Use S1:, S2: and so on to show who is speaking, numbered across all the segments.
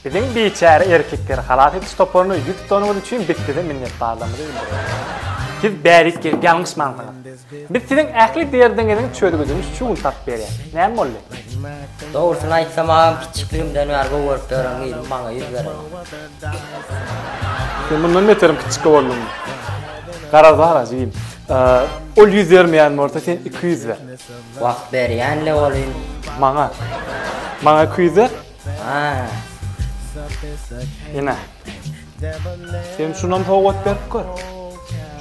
S1: Biziň biçäre erkekleri halas ediş toparyna ýüz tutanyňyz üçin biz size minnetdarlygymyzy bildirýäris. Siz bärik gelip ýalňyşmansyňyz. Biz siziň ähli derdiňiziň çözgüdini şu gün tapyp berýäris. Näme boldy?
S2: Dogrusyny aýtsam agam kiçjikligimden bäri gowy görüp ýören gyzym maňa ýüz berenok.
S1: Sen mundan beterem kiçjikge bolduňmy? Garaz bar-a jigim. Ol ýüz bermeýän bolsa sen 200 ber.
S2: Wah berýän-le welin.
S1: Maňa. Maňa 200 ber.
S2: Ha.
S1: Ine. Sen şunam sowgat berip gör.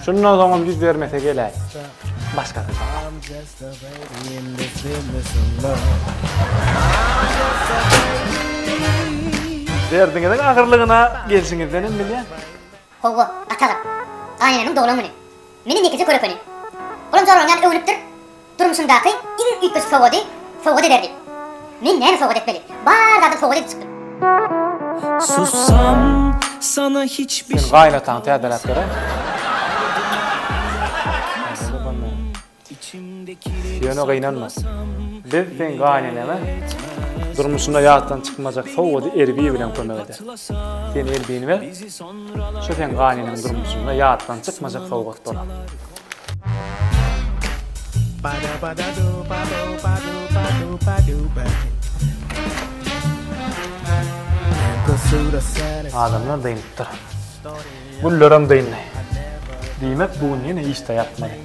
S1: Şundan soňam ýüz bermese geläý. Başgasyny tapar. Derdiňiziň agyrlygyna gelşiňizdenem bilýän.
S3: Howwa, gaty agyr. Gaýynenemiň doglan güni. Menden ýekeje körekeni. Olam joralaň ýaly öwnüpdir. Durmuşymdaky iň üýtgeşik sowgady sowgat eder diýip. Men näme sowgat etmeli? Bar zadam sowgat edip çykdym.
S4: Sussam sana hiçbir
S1: Sen gaýynataňy täzeläp beräý. Ýöne gynanma. Biz seň gaýyneneňe durmuşynda ýatdan çykmajak sowgady Erbi bilen kömek ederis. Sen Erbini ber, şu seň gaýyneneň durmuşynda ýatdan çykmajak sowgat bolar. Adamlar dynypdyr. Güllerem dyndy. Diýmek, bu gün ýene işde ýatmaly.